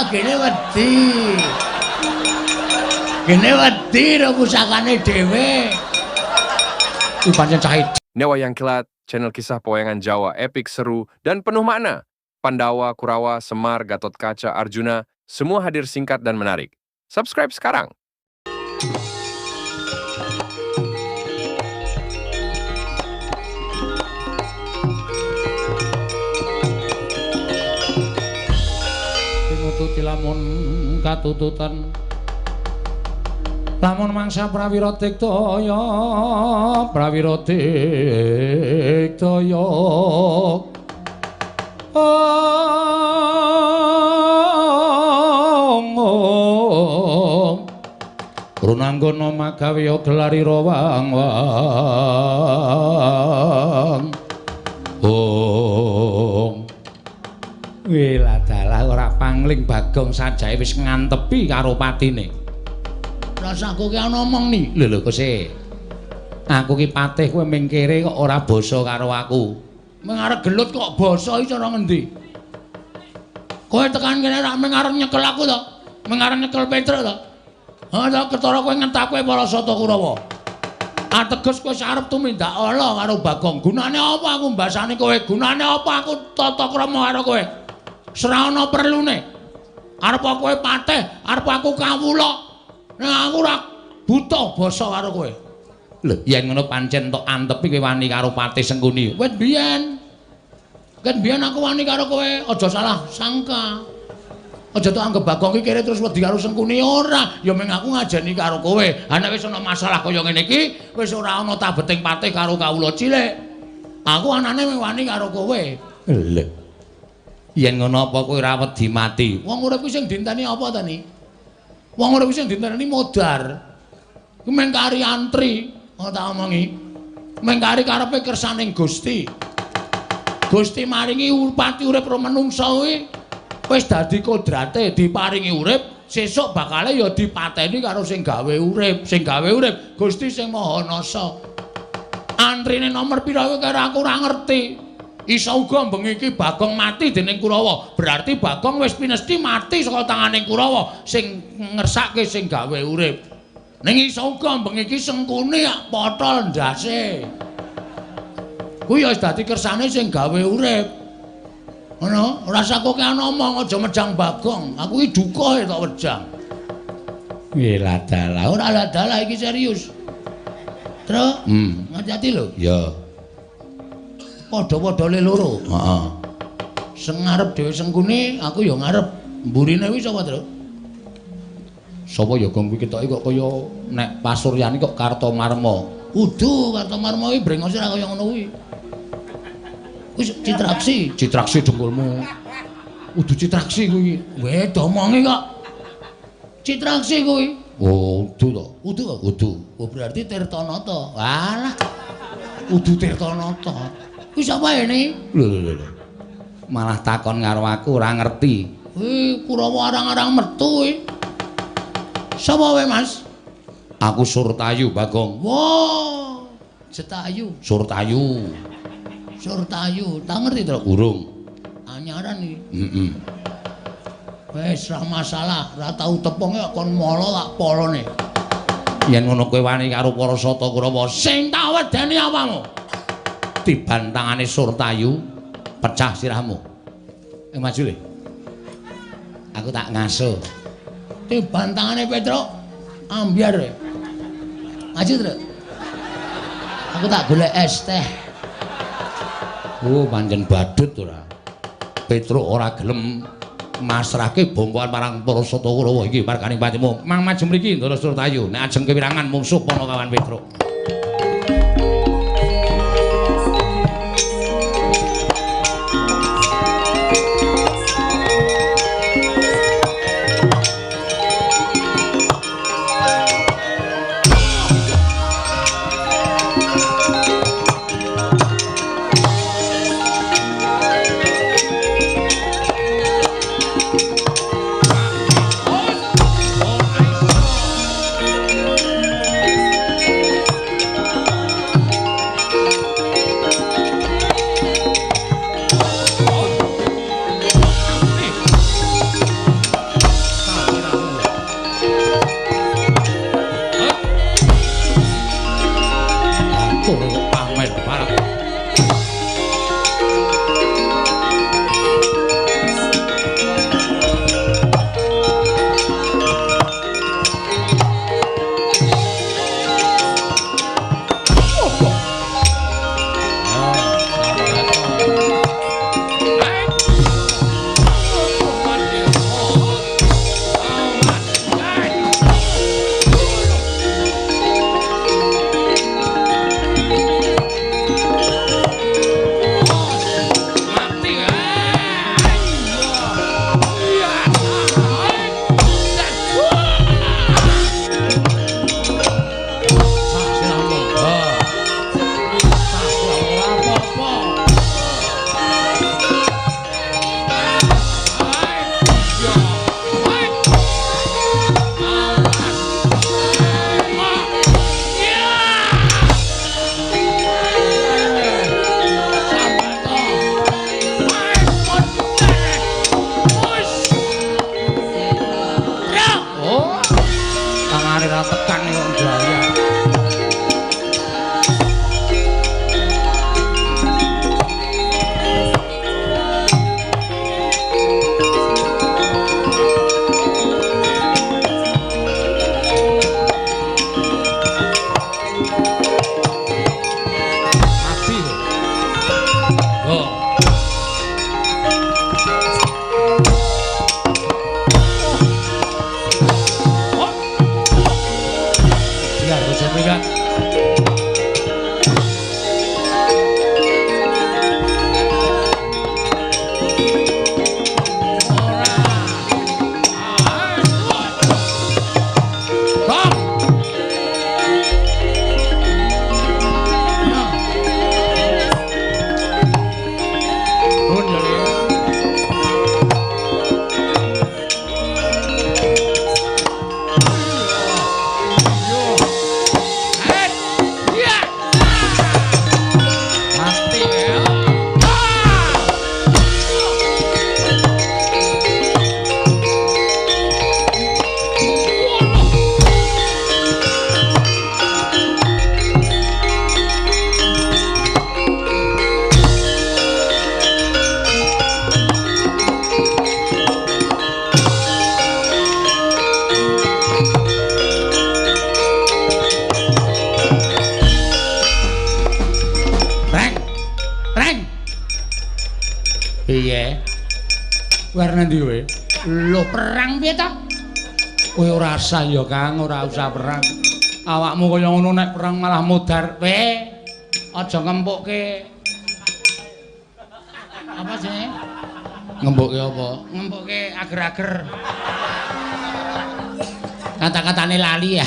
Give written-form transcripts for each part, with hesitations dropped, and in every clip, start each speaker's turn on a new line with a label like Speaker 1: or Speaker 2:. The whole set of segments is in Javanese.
Speaker 1: Gene wedi. Gene wedi ro pusakane dhewe. Kuwi pancen cah.
Speaker 2: Wayang Kilat, channel kisah pewayangan Jawa epik, seru, dan penuh makna. Pandawa, Kurawa, Semar, Gatotkaca, Arjuna, semua hadir singkat dan menarik. Subscribe sekarang.
Speaker 3: Tinututi lamun katututan lamun mangsa prawira diktaya, prawira diktaya. Ong runanggana magawe gelarira wang wang. Ong wiladalah ora pangling Bagong sajae wis ngantepi karo patine. Rasaku ki ana omong ni. Lho lho Kose. Aku ki patih kowe mingkire kok ora basa karo aku.
Speaker 1: Ming arep gelut kok basa iki cara ngendi? Kowe tekan kene rak ming arep nyekel aku to? Ming arep nyekel Petruk to? Ha to ketara kowe ngentak kowe para Sata Kurawa. Ateges kowe arep tumindak ala karo Bagong. Gunane apa aku mbasani kowe? Gunane apa aku tata krama karo kowe? Ora ana perlune. Arep kowe patih, arep aku kawula. Nek aku ora buta basa karo kowe.
Speaker 3: Lho, yen ngono pancen tok antepi kowe wani karo Patih Sengkuni.
Speaker 1: Wit biyen. Ket biyen aku wani karo kowe, aja salah sangka. Aja tok anggep Bagong iki kere terus wedi karo Sengkuni ora. Ya mung aku ngajeni karo kowe. Ha nek wis ana masalah kaya ngene iki, wis ora ana tabeting patih karo kawula cilik. Aku anane mung wani karo kowe.
Speaker 3: Lho. Yen ngono apa kowe ora wedi mati?
Speaker 1: Wong urip kuwi sing dinteni apa ta ni? Wong urip kuwi sing dinteni modar. Kuwi mung kari antri, ngono tak omongi. Mung kari karepe kersaning Gusti. Gusti maringi pati urip ro menungsa kuwi wis dadi kodrate diparingi urip, sesuk bakale ya dipateni karo sing gawe urip, sing gawe urip Gusti sing Maha Nasa. Antrine nomor pira kuwi karo aku ora ngerti. Iso uga bengi iki Bagong mati dening Kurawa. Berarti Bagong wis pinesti mati saka tangane Kurawa sing ngersake sing gawe urip. Ning iso uga bengi iki Sengkuni potol ndase. Kuwi ya wis dadi kersane sing gawe urip. Ngono, ora usah kowe ngomong aja mejang Bagong. Aku iki duka tok wejang.
Speaker 3: Wiladalah
Speaker 1: ora ladalah iki serius. Truk, ngati-ati lho.
Speaker 3: Ya.
Speaker 1: Padha-padha le loro.
Speaker 3: Heeh.
Speaker 1: Sing ngarep dhewe Sengkuni, aku ya ngarep. Mburine kuwi sapa, Truk?
Speaker 3: Sapa ya Gong kuwi ketoke kok kaya nek pasuryane kok Kartomarma.
Speaker 1: Udu Kartomarma kuwi brengose ora kaya ngono kuwi. Kuwi Citraksi,
Speaker 3: Citraksi dengkulmu. Udu Citraksi kuwi.
Speaker 1: Weh, domongi kok. Citraksi kuwi.
Speaker 3: Oh, udu to.
Speaker 1: Udu kok.
Speaker 3: Udu.
Speaker 1: Oh, berarti Tirtanata. Walah. Udu Tirtanata. Kuwi sapa ini?
Speaker 3: Lho lho lho. Malah takon karo aku ora ngerti.
Speaker 1: Kuwi Kurawa arang-arang metu kuwi. Sapa kowe, Mas?
Speaker 3: Aku Surtayu, Bagong.
Speaker 1: Wah, Jetayu.
Speaker 3: Surtayu.
Speaker 1: Surtayu, tak ngerti to?
Speaker 3: Urung.
Speaker 1: Anyaran iki.
Speaker 3: Heeh.
Speaker 1: Wis ra masalah, ra tau tepung kok kon molo tak polone.
Speaker 3: Yen ngono kowe wani karo para Sata Kurawa,
Speaker 1: sing tak wedeni apamu?
Speaker 3: Tiban tangane Surtayu pecah sirahmu. Maju le. Aku tak ngaso.
Speaker 1: Tiban tangane Petruk ambyar. Maju, Truk. Aku tak golek es teh.
Speaker 3: Oh, pancen badut ora. Petruk ora gelem masrahke bongkoan marang para Sata Kurawa iki marganing patimu. Mang maju mriki Ndara Surtayu. Nek ajeng kewirangan mungsuh Panakawan Petruk.
Speaker 1: Piye? Kowe arep ndi kowe? Lho, perang piye ta? Kowe ora usah ya, Kang, ora usah perang. Awakmu kaya ngono nek perang malah modar. Kowe aja ngempukke. Apa jenenge? Ngempukke apa? Ngempukke ager-ager. Kata-katane lali ya.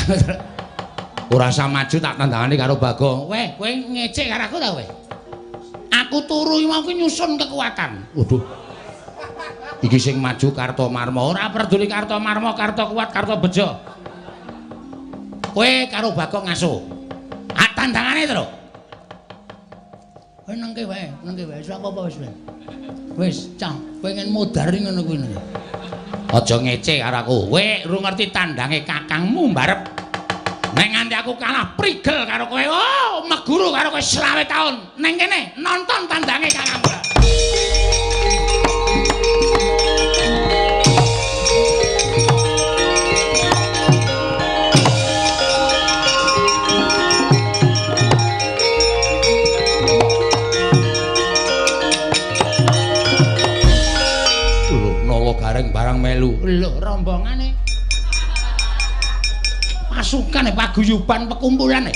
Speaker 1: Ora usah maju tak tandangane karo Bagong. Weh, kowe ngecek karo aku ta kowe? Aku turu mau ki nyusun kekuatan. Waduh. Iki sing maju Kartomarma. Ora peduli Kartomarma, Karto kuat, Karto bejo. Kowe karo Bagong ngaso. Ah tandangane to. Kowe nengke wae, nengke wae. Wis apa-apa wis. Wis, cah, pengen modar ngono kuwi. Aja ngece karo aku. Kowe ora ngerti tandange kakangmu mbarep. Nek nganti aku kalah prigel karo kowe. Oh, meguru karo kowe 25 taun. Neng kene nonton tandange kakangmu. Lho, nala gareng barang melu. Lho, rombongane. Pasukan paguyuban pekumpulan.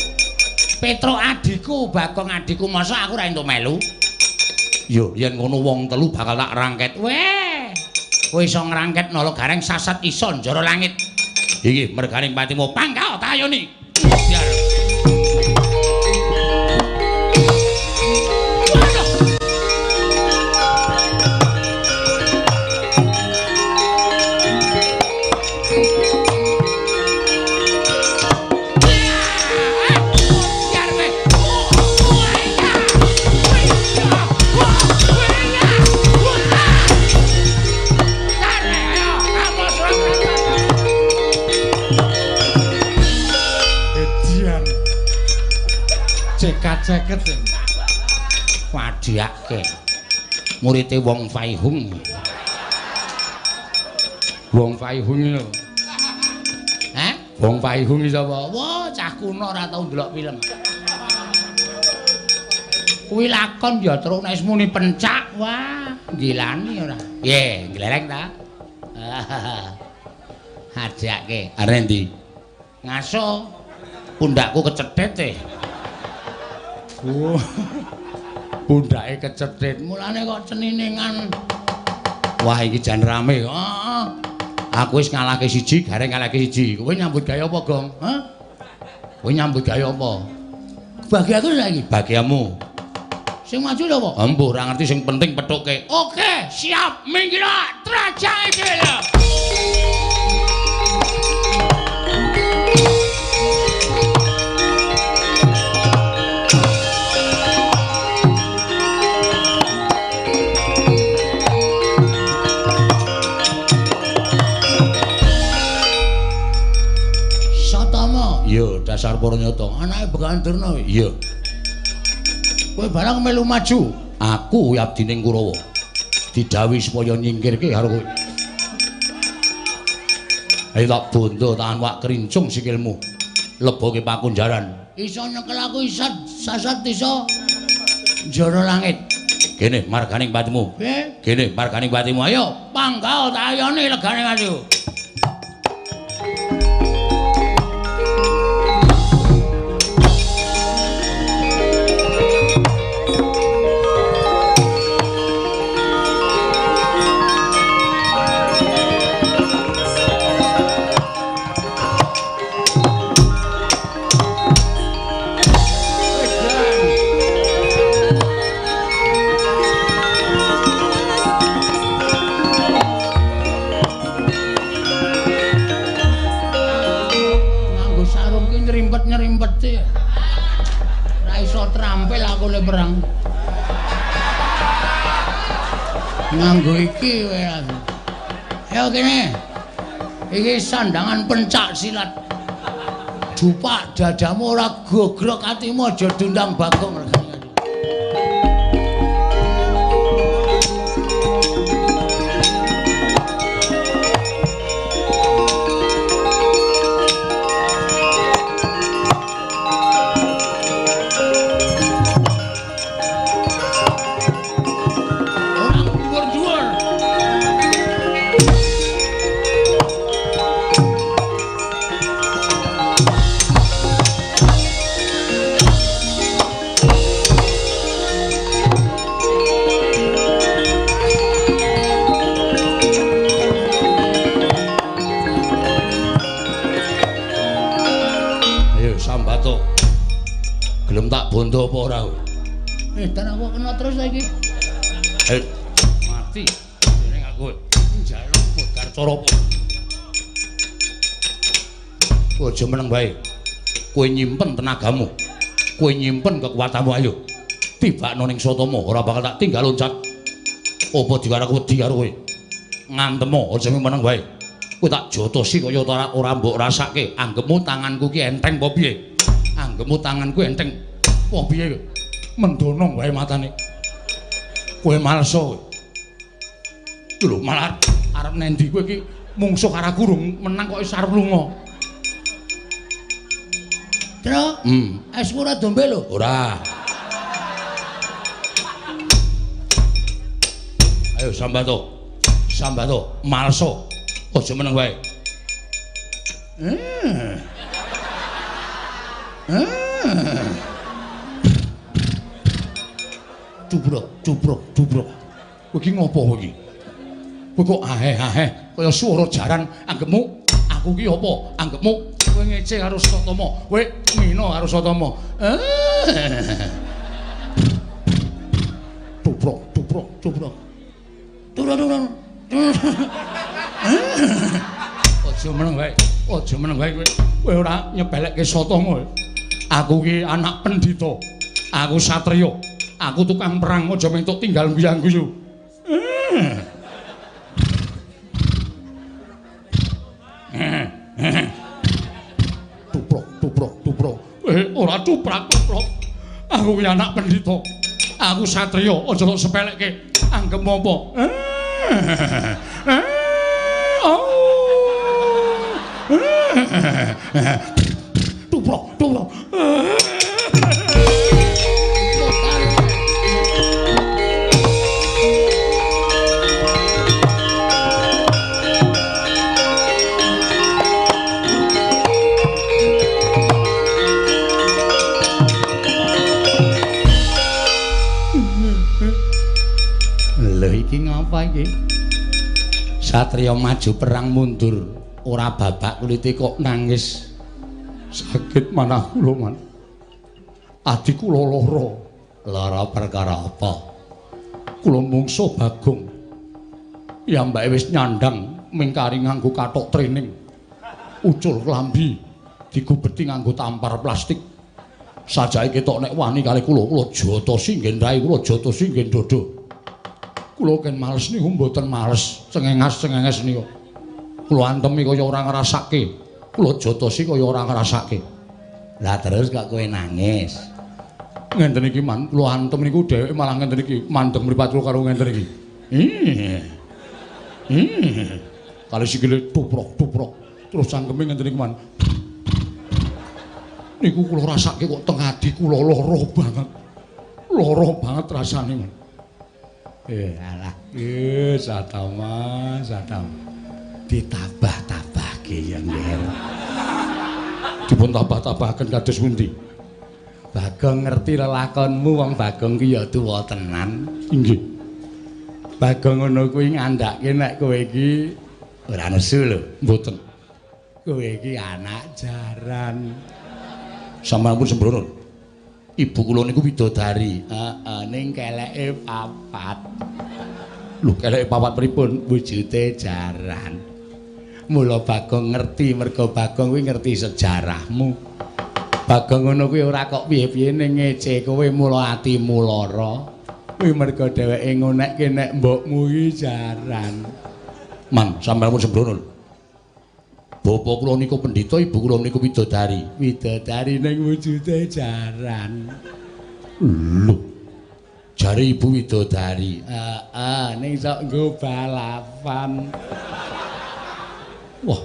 Speaker 1: Petruk adhiku, Bagong adhiku, masa aku ora entuk melu? Yo, yen ngono wong telu bakal tak rangket. Weh. Kowe iso ngrangket nala gareng sasat iso njara langit. Iki merganing patimu pangkal tayoni. Biar. Ceket wadiake murite Wong Faihung. Wong Faihung lho. Hah? Wong Faihung iki sapa? Wah, cah kuno ora tau ndelok film. Kuwi lakon ya terus nek muni pencak, wah, gilani ora. Piye, glereng ta? Hadiake. Arep ndi? Ngaso. Pundakku kecethet e. Oh. Pundake kecethet. Mulane kok ceniningan. Wah, iki jan rame. Heeh. Aku wis ngalahke siji, gareng ngalahke siji. Kowe nyambut gawe apa, Gong? Hah? Kowe nyambut gawe apa? Bagi aku saiki, bagiamu. Sing maju lho apa? Embuh, ora ngerti sing penting pethuke. Oke, siap. Minggir trajake dhewe lho. Iya, dasar Paranyata. Anake Begawan Durna. Iya. Kowe barang melu maju. Aku abdining Kurawa. Didhawuhi supaya nyingkirke karo kowe. Ayo tak bondo tahan wak krincung sikilmu. Leboke pakunjaran. Iso nyekel aku iso sasat iso njara langit. Kene marganing patimu. Piye? Kene marganing patimu. Ayo panggao tayone legane maju. Perang nganggo iki kowe. Ayo kene. Iki sandangan pencak silat. Dupak dadamu ora gogrok atimu aja diundang Bagong.
Speaker 3: Bondo apa ora kowe?
Speaker 1: Edan aku kena terus ta iki.
Speaker 3: Mati. Jeneng aku njaluk modar cara apa? Aja meneng wae. Kowe nyimpen tenagamu. Kowe nyimpen kekuatanmu ayo. Tibakno ning Satama, ora bakal tak tinggal loncat. Apa dikarep wedi karo kowe? Ngantemo aja meneng wae. Kowe tak jotosi kaya ora mbok rasake. Anggepmu tanganku ki enteng apa piye? Anggepmu tanganku enteng apa piye? Mendono wae matane. Kowe malsa kowe. Lho malah arep nendi kowe iki mungsuh karo aku rung menang kok wis arep lunga.
Speaker 1: Tro, esmu ora dombe lho.
Speaker 3: Ora. Ayo sambato. Sambato, malsa. Aja meneng wae. Cubrok, cubrok, cubrok. Kowe iki ngopo kowe iki? Kowe kok aheh-aheh kaya swara jaran. Anggepmu aku ki apa? Anggepmu kowe ngece karo Satama, kowe ngina karo Satama. Cubrok, cubrok, cubrok.
Speaker 1: Turun, turun.
Speaker 3: Aja meneng wae. Aja meneng wae kowe. Kowe ora nyepelekke Satama. Aku ki anak pendhita. Aku satriya. Aku tukang perang aja mentuk tinggal guyang-guyu. Tuprok, tuprok, tuprok. Ora tuprak, tuprok. Aku ki anak pendhita. Aku satriya, aja tok sepelekke. Anggepmu apa? Tuprok, tuprok. Lho iki ngapa iki? Satriya maju perang mundur, ora babak kulite kok nangis. Sakit manah kula, Man. Adi kula lara. Lara perkara apa? Kula mungsuh Bagong. Piyambake wis nyandang mingkari nganggo kathok training. Ucul klambi digubeti nganggo tampar plastik. Sajake ketok nek wani kali kula, kula jotosi nggen rai, kula jotosi nggen dodo. Kula ken males niku mboten males, cengengas-cengenges niku. Kula antemi kaya ora ngrasake. Kula jotosi kaya ora ngrasake.
Speaker 1: Lah terus kok kowe nangis?
Speaker 3: Ngenten iki, Man, kula antem niku dheweke malah ngenten iki, mandeng mripat kula karo ngenten iki. Kali sikile tuprok-tuprok, terus cangkeme ngenten iki, Man. Niku kula rasake kok teng ati kula lara banget. Lara banget rasane, Man.
Speaker 1: Alah, Satama, Satama. Ditabah-tabahke ya, Nger.
Speaker 3: Dipun tabah-tabahaken kados pundi?
Speaker 1: Bagong ngerti lelakonmu, wong Bagong ki ya tuwa tenan.
Speaker 3: Inggih.
Speaker 1: Bagong ngono kuwi ngandhake nek kowe iki ora nesu lho.
Speaker 3: Mboten.
Speaker 1: Kowe iki anak jaran.
Speaker 3: Sampeyan pun sembrono. Ibu kula niku widodari.
Speaker 1: Heeh, ning keleke papat.
Speaker 3: Lho, keleke papat pripun?
Speaker 1: Wujude jaran. Mula Bagong ngerti, merga Bagong kuwi ngerti sejarahmu. Bagong ngono kuwi ora kok piye-piye ning ngece kowe mula atimu lara. Kuwi merga dheweke ngonekke nek mbokmu iki jaran.
Speaker 3: Man, sampeyan pun sembrono. Bapak kula niku pendhita, ibu kula niku widodari.
Speaker 1: Widodari ning wujude jaran.
Speaker 3: Lho. Jare ibu widodari.
Speaker 1: Heeh, ning sok nggo balapan.
Speaker 3: Wah.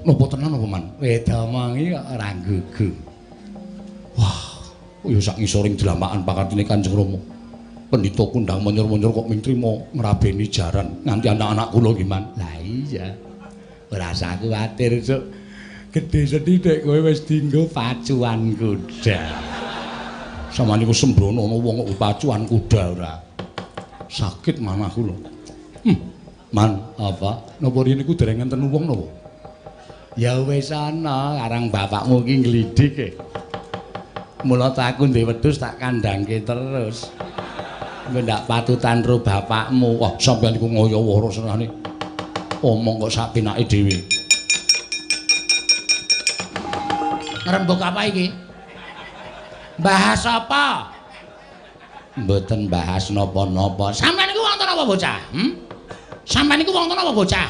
Speaker 3: Napa tenan apa, Man?
Speaker 1: Wedomongi kok ora gugu.
Speaker 3: Wah, ya sak ngisoring dlamakan pakartine Kanjeng Rama. Pendhita kundang menyor-menyor kok ming trima ngrabeni jaran nganti anak-anak kula nggih, Man.
Speaker 1: Lah iya. Ora usah kuwatir, Cuk. Gedhe sethithik kowe wis dienggo pacuan kuda.
Speaker 3: Sampeyan niku sembrono ana wong kok pacuan kuda ora. Sakit manah kula. Man,
Speaker 1: apa?
Speaker 3: Napa riyen niku dereng enten wong napa?
Speaker 1: Ya wis ana, karang bapakmu ki nglidik e.
Speaker 3: Mula ta aku ndek wedhus tak kandhangke terus. Engko ndak patutan ro bapakmu.
Speaker 1: Wah, sampeyan iku ngoyo wara senengane. Omong kok sak penake dhewe. Ngrembug apa iki? Bahas apa?
Speaker 3: Mboten bahas napa-napa.
Speaker 1: Sampeyan iku wonten apa bocah? Sampeyan iku wonten apa bocah?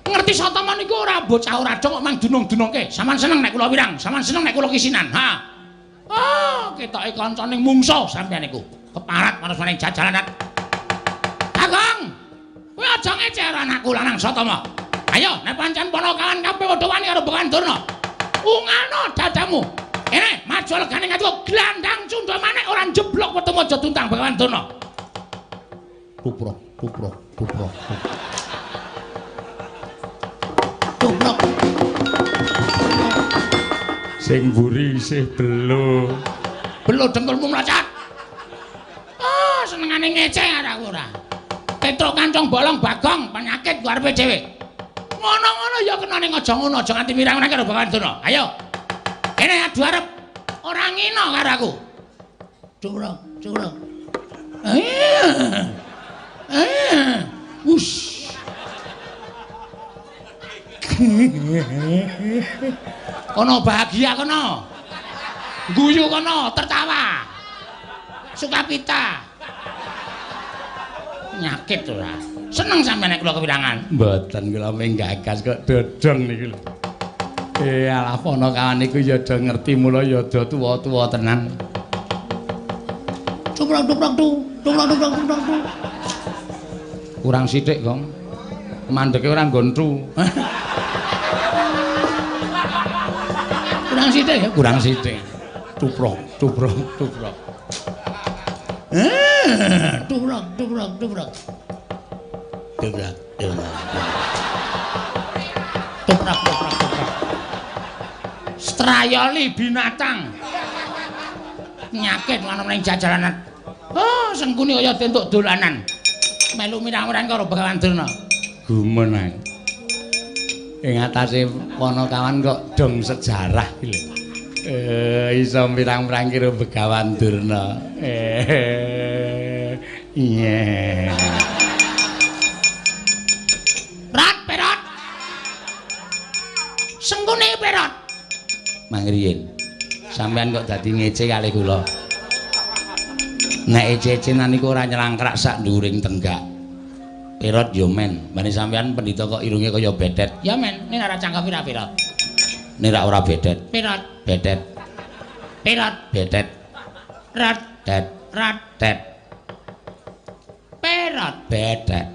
Speaker 1: Ngerti Satama niku ora bocah ora dong kok mang dunung-dunungke. Sampeyan seneng nek kula wirang, sampeyan seneng nek kula kisinan. Ha. Oh, ketoke kancane mungso sampeyan niku. Keparat manusane jajalanan. Kakang, kowe aja ngece karo anakku lanang Satama. Ayo, nek pancen ponokawan kabeh padha wani karo Begawan Durna. Ungano dadamu. Kene, maju legane ngatu glandang cundha manik ora njeblok wetemu aja tuntang Begawan Durna. Tuprok, tuprok, tuprok. Tuprok.
Speaker 3: Sing mburi isih belo.
Speaker 1: Belo dengkulmu mlacat. Oh, senengane ngece karo aku ora. Petruk kancong bolong bagong penyakit ku arepe dhewe. Ngono-ngono ya kenane aja ngono, aja nganti mirang-mirang karo Begawan Durna. Ayo. Kene adu arep ora ngino karo aku. Curang, curang. Wush. Kono bahagia kono. Guyu kono, tertawa. Sukapita. Penyakit ora. Seneng sampeyan nek kula kewirangan?
Speaker 3: Mboten, kula mung gagas kok dodong niku lho. Alah ponokawan niku ya do ngerti mula ya do tuwa-tuwa tenan.
Speaker 1: Cuprok-cuprok tu, cuprok-cuprok tu.
Speaker 3: Kurang sithik, Gong. Mandeke ora nggon tu.
Speaker 1: Kurang sithik ya,
Speaker 3: kurang sithik. Tuprok, tuprok, tuprok.
Speaker 1: Tuprok, tuprok, tuprok. Tuprok, tuprok. Tuprok, tuprok, tuprok. Strayoli binatang. Penyakit ngono ning jajalanan. Oh, sengkuni kaya entuk dolanan. Melu mirang-mirang karo Begawan Durna.
Speaker 3: Gumun ae. Ing atase ponokawan kok dong sejarah iki lho. Iso mirang-mirang karo Begawan Durna. Iya.
Speaker 1: Rat perot. Sengkuni perot.
Speaker 3: Mangriyin. Sampeyan kok dadi ngece kalih kula. Nek ece-ecenan niku ora nyelangkrak sak nduring tenggak. Perot yo men, bane sampeyan pendhita kok irunge kaya bedet.
Speaker 1: Ya men, nek ora cangkem ora perot.
Speaker 3: Nek ora bedet.
Speaker 1: Perot.
Speaker 3: Bedet.
Speaker 1: Perot.
Speaker 3: Bedet.
Speaker 1: Rat.
Speaker 3: Tet.
Speaker 1: Rat.
Speaker 3: Tet.
Speaker 1: Perot.
Speaker 3: Bedet.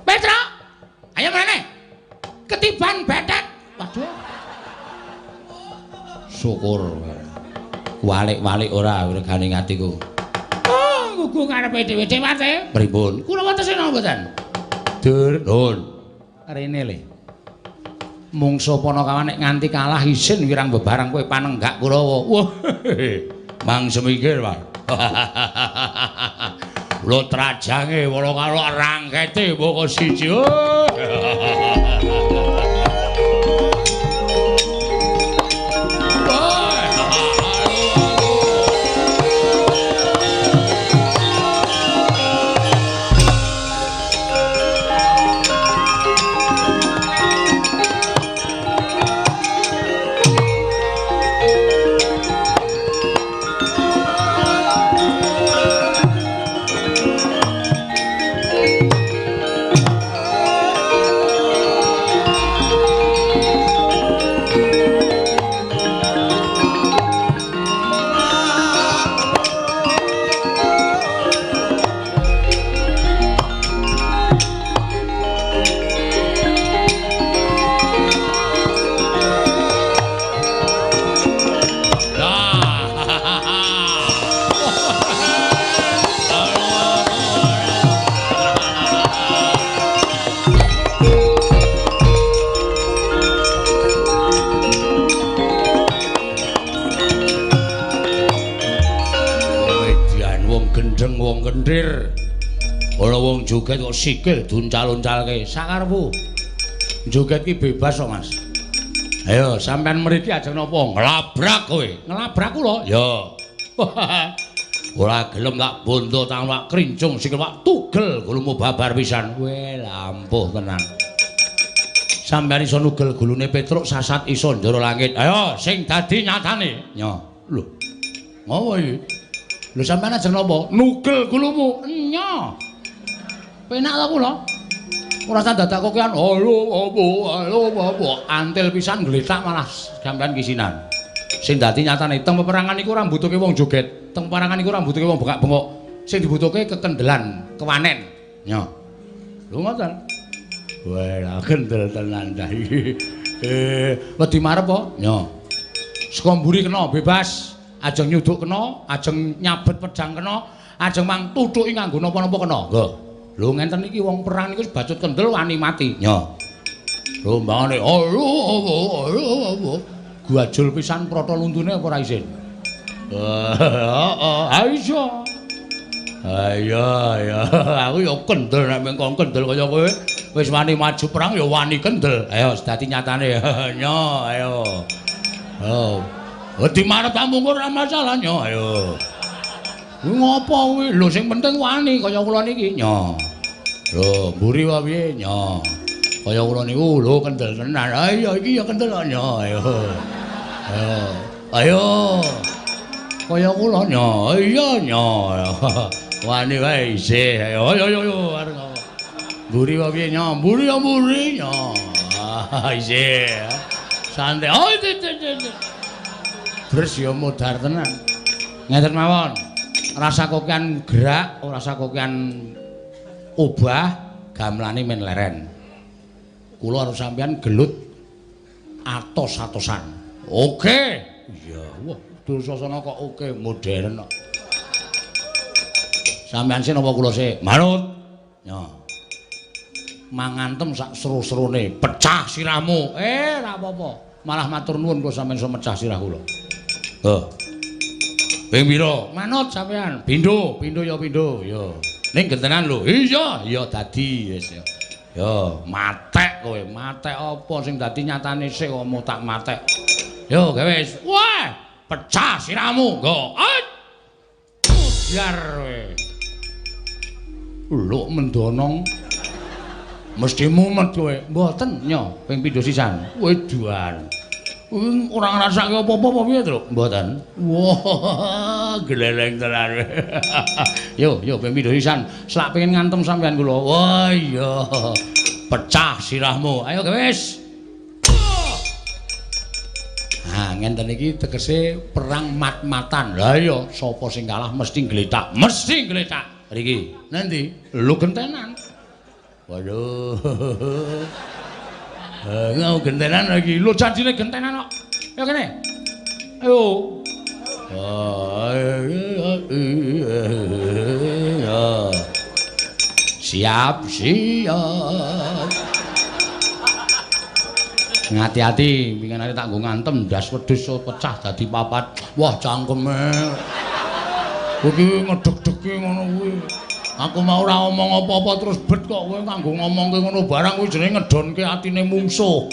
Speaker 1: Petro. Ayo mrene. Ketiban bedet. Waduh.
Speaker 3: Syukur. Walik-walik ora regane atiku.
Speaker 1: Oh, gugu karepe dhewe dhewe.
Speaker 3: Pripun?
Speaker 1: Kula wonten napa mboten?
Speaker 3: Dur, nun. Rene le. Mungso ponokawan nek nganti kalah isin wirang bebarang kowe panenggak Kurawa. Wah. Mang semikir, Pak. Lho trajange wala karo rangkete mboko siji. Ana wong joget kok sikil duncal-uncalke. Sakarepmu. Joget ki bebas kok, Mas. Ayo sampean mriki ajeng napa? Nglabrak kowe. Nglabrak kula? Ya. Ora gelem tak bondo tak krincung sikil wak tugel gulumu babar pisan. Kowe lampuh tenan. Sampeyan iso nugel gulune Petruk sasat iso njara langit. Ayo sing dadi nyatane. Nyo. Lho. Ngopo iki? Lho sampeyan ajeng napa? Nugel gulumu. Nyo. Penak ta kula? Ora usah dadak kokean. Halo apa halo apa antil pisan gletak malah sampeyan kisinan. Sing dadi nyatane teng peperangan iku ora mbutuhke wong joget, teng peperangan iku ora mbutuhke wong bengak-bengok. Sing dibutuhke kekendelan, kewanen. Nyo. Lho ngoten. Wah, kendel tenan ta iki. Wedi marep po? Nyo. Saka mburi kena bebas, ajeng nyuduk kena, ajeng nyabet pedang kena, ajeng mang tuthuki nganggo napa-napa kena. Nggo. Lho ngenten iki wong perang niku bacut kendel wani mati. Nyo. Lho mbangane halo halo. Guajul pisan prata luntune apa ora isin? Heeh, ha iso. Ayo ya, aku ya kendel nek mengko kendel kaya kowe. Wis wani maju perang ya wani kendel. Ayo dadi nyatane. Nyo, ayo. Oh. Wedi marep amung ora masalah nyo, ayo. Kuwi ngopo kuwi? Lho sing penting wani kaya kula niki. Nyo. Lho, mburi wae piye? Nyo. Kaya kula niku lho kendel tenan. Ayo iki ya kendel nyo, ayo. Ayo. Ayo. Kaya kula nyo. Iya nyo. Wani wae isih. Ayo ayo ayo arep ngopo. Mburi wae piye nyo? Mburi ya mburi nyo. Ah isih. Santai. Oh itu. Bres ya modar tenan. Ngeten mawon. Rasa kokean gerak, ora rasa kokean obah, gamelane men leren. Kula karo sampeyan gelut atos-atosan. Oke. Iya, wah, Dursasana kok oke modern kok. Sampeyan sih napa kula sih? Manut. Yo. Mangantem sak seru-serune, pecah sirahmu. Ora apa-apa. Malah matur nuwun kok sampeyan iso mecah sirah kula. Heh. Ping pira? Manut sampeyan. Pindho, pindho ya pindho. Ya. Ning gentenan lho. Iya, ya dadi wis ya. Ya, matek kowe. Matek apa sing dadi nyatane sik kok tak matek. Yo, gawe wis. Wah, pecah sirahmu. Nggo. Biar kowe. Lho mendonong. Mesti mumet kowe. Mboten, nyo, ping pindho sisan. Weduan. Kuwi ora ngrasake apa-apa apa piye, Truk? Mboten. Wah, gleleng tenan. Yo, yo ping pindho sisan. Selak pengen ngantem sampean kula. Wah, iya. Pecah sirahmu. Ayo wis. Nah, ngenten iki tegese perang mat-matan. Lah iya, sapa sing kalah mesti gletak. Mesti gletak. Riki. Nanti lho gentenan. Waduh. Ngau gentenan lagi. Lho janjine gentenan kok. Ayo kene. Ayo. Siap, siap. Ngati-ati, winginane tak nggo ngantem ndas wedhus pecah dadi papat. Wah, cangkeme. Kuwi ngedeg-degi ngono kuwi. Aku mau ora omong apa-apa terus bet kok kowe nganggo ngomongke ngono barang kuwi jenenge ngedonke atine mungsuh.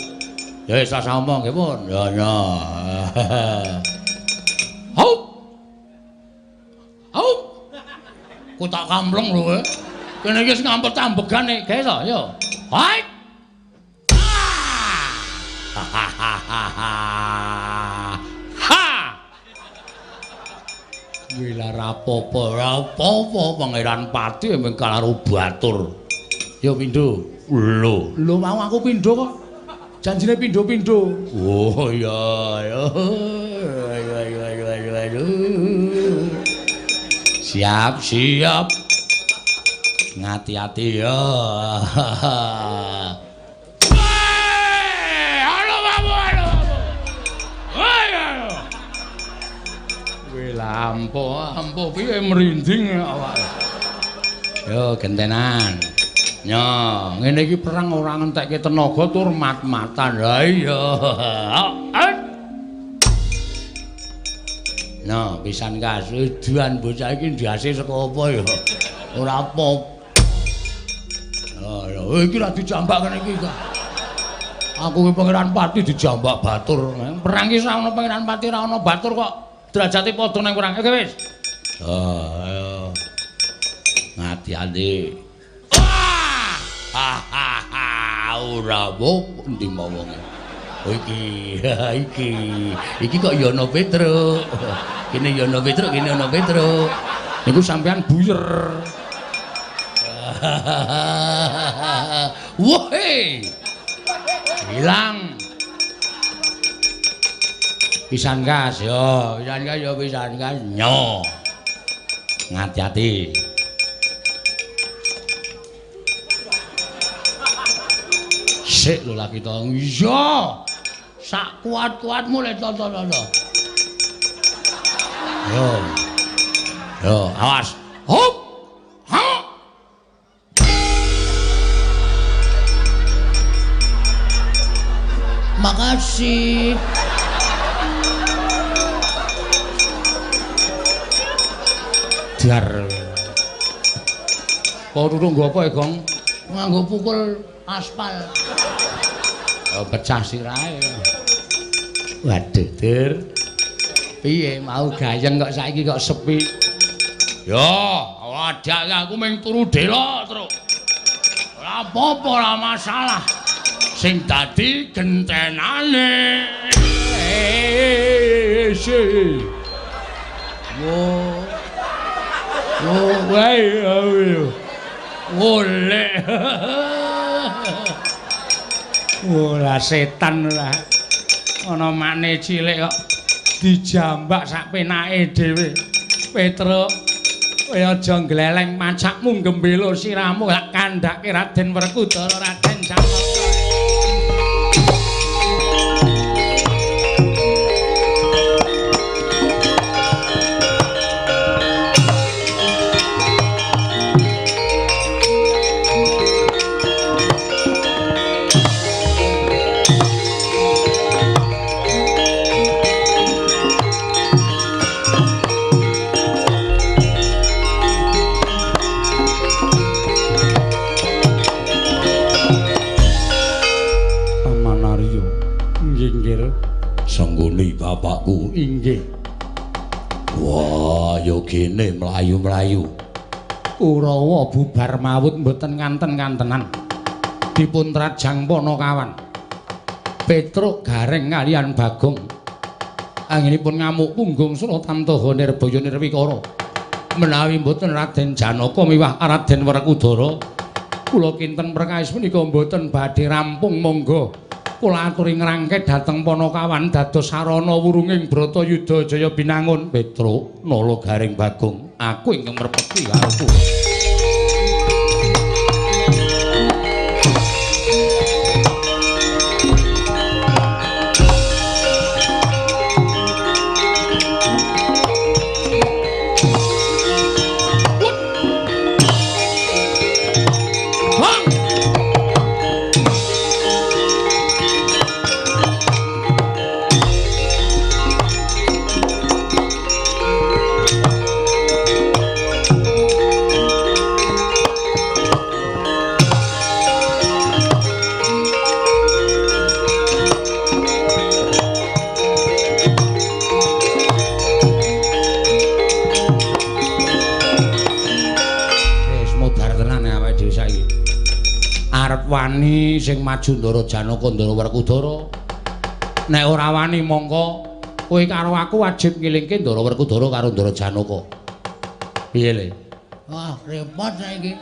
Speaker 3: Ya wis rasa omong nggih pun. Ya ya. Haup. Haup. Ku tak kampleng lho kowe. Kene iki wis ngampet ambegane, gawe to, yo. Hai. Ha. Wila rapopo, rapopo Pangeran Pati emang karo batur. Yo pindho. Lho, lho mau aku pindho kok. Janjine pindho-pindho. Oh iya, ayo. Ayo ayo ayo ayo ayo. Siap, siap. Ngati-ati ya. Ampuh, ampuh piye merinding awake. Yo gentenan. Yo, ngene iki perang ora ngentekke tenaga tur mat-matan. Ha iya. Nah, pisan kasuduan bocah iki ndase saka apa ya? Ora apa. Oh, iki ra dijambak kene iki.
Speaker 1: Aku ki Pangeran Pati dijambak batur. Perang ki ora ana Pangeran Pati, ora ana batur kok. Derajate padha nang perang. Oke wis. Ayo. Ngati-ati. Wah! Ha ha ha, ora apa endi wonge. Iki, iki. Iki kok ya ana Petruk. Kene ya ana Petruk, kene ana Petruk. Niku sampean buyer. Woi. Hilang. Pisan gas yo, pisan gas yo, pisan gas nyo. Ngati-ati. Sik lho lagi to. Iya. Sak kuat-kuatmu le to. Yo. Yo, awas. Hop. Ha. Makasih. Dar. Kok durung nggo apa ya, Gong? Nganggo pukul aspal. Oh, pecah sirahe. Waduh, Dur. Piye mau gayeng kok saiki kok sepi? Yo, wadah aku mung turu delok, Truk. Ora apa-apa, ora masalah. Sing dadi gentenane. Wo. Wo wae ayo. Wolek. Wah, setan ora. Ana makne cilik kok dijambak sak penake dhewe. Petruk, kowe aja ngleleng macakmu gembelo sirahmu tak kandhake Raden Werkudara, Raden Janaka.
Speaker 3: Bapakku
Speaker 1: inggih.
Speaker 3: Wah, yo gene mlayu-mlayu.
Speaker 1: Kurawa bubar mawut mboten nganten-kantenan. Dipun trajang Panakawan. Petruk Gareng kalian Bagong. Anggenipun ngamuk punggung Suratamtaha Nirbaya Nirwikara. Menawi mboten Raden Janaka miwah Raden Werkudara, kula kinten perkawis punika mboten badhe rampung. Monggo kula aturi ngrangket dhateng Panakawan dados sarana wurunging Bratayuda Jaya Binangun.
Speaker 3: Petruk, Nala, Gareng, Bagong, aku ingkang merpeti karepku.
Speaker 1: Wani sing maju Ndara Janaka Ndara Werkudara. Nek ora wani mongko kowe karo aku wajib ngilingke Ndara Werkudara karo Ndara Janaka. Piye le? Wah, repot saiki.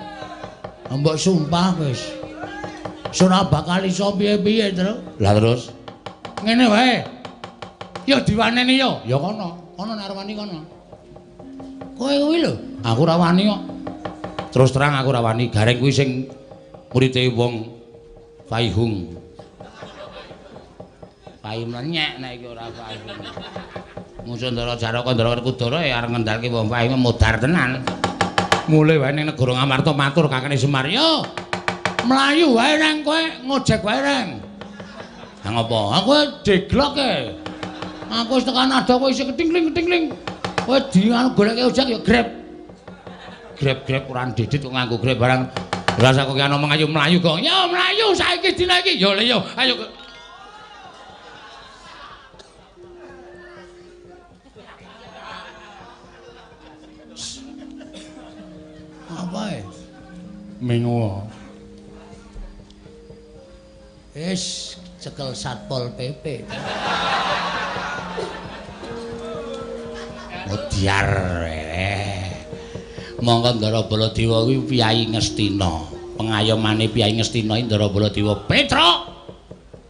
Speaker 1: Mbok sumpah wis. Ora bakal iso piye-piye, Tru.
Speaker 3: Lah terus
Speaker 1: ngene wae. Ya diwaneni ya. Ya kono, kono nek arep wani kono. Kowe kuwi lho,
Speaker 3: aku ora wani kok. Terus terang aku ora wani, Gareng kuwi sing murite wong Faihung.
Speaker 1: Pai mlenyek nek iki ora Faihung. Musuh Ndara Janaka Ndara Werkudara ya arep ngendhalke wong Faihung modar tenan. Mulih wae ning negara Ngamarta matur kakane Semar, "Yo, mlayu wae nang kowe ngojek wae reng."
Speaker 3: Ha ngopo?
Speaker 1: Aku deglok e. Aku wis tekan ada kowe isih ketingling-ketingling. Kowe di anu goleke ojek ya grab.
Speaker 3: Grab-grab ora ndidit kok nganggo grab barang. Lah sak kok ana mung ayo mlayu kok.
Speaker 1: Ya mlayu saiki dina iki.
Speaker 3: Yo le yo, ayo. Mengo.
Speaker 1: Wis cekel Satpol PP. Modiar. Monggo Ndara Baladewa kuwi Piyayi Ngastina. Pengayomane Piyayi Ngastina Ndara Baladewa. Petruk.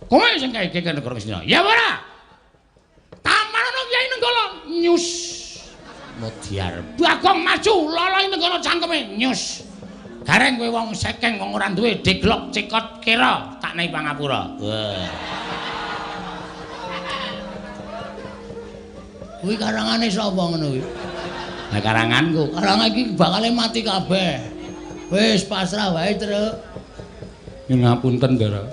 Speaker 1: Kowe sing kae ke negara Ngastina. Ya ora? Tamarana Kyai Nenggala nyus. Modiar. Bagong maju loloi Nenggala cangkeme nyus. Gareng kowe wong sekeng wong ora duwe deglok cekot kira tak nei pangapura. Wah. Kuwi karangane sapa ngono kuwi? Lah karanganku, karangan iki bakale mati kabeh. Wis pasrah wae, Truk.
Speaker 3: Nyuwun ngapunten, Ndara.